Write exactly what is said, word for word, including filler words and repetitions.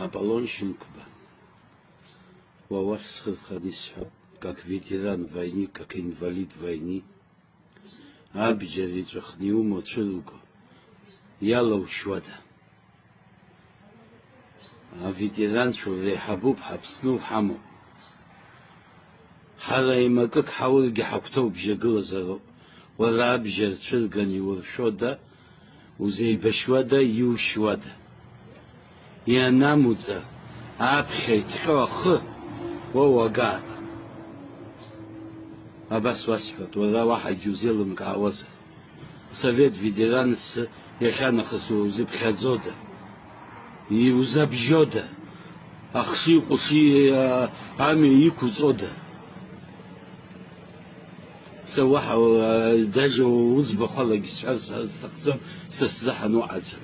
Аполлон Шьынқәба, уа уахь схы рханы исҳәап, как ветеран войны, как инвалид войны, абџьар иҵәахны иумоу цәырго иалоушьуада? Аветеранцәа уреиҳабуп, ҳАԥсны уҳамоуп. Ҳара еимакык ҳаургьы ҳагәҭоу бжьагылазароуп. Уара абжьар цәырган иуршәода, узеибашьуада, иушьуада? Ианамуӡа, аԥхьа иҭҟьо ахы, уа уагап. Абас уасҳәоит, уара уаҳагьы узеилымкаауазар. Совет ветеранс иахьанахыс узыԥхьаӡода? Иузабжьода? Ахшыҩ-ҟәшыҩ, а, амҩа иқәуҵода? Са уаҳа, а, даже уӡбахә алагьы сҳәар са сҭахӡам, са сзыҳәан уҟаӡам.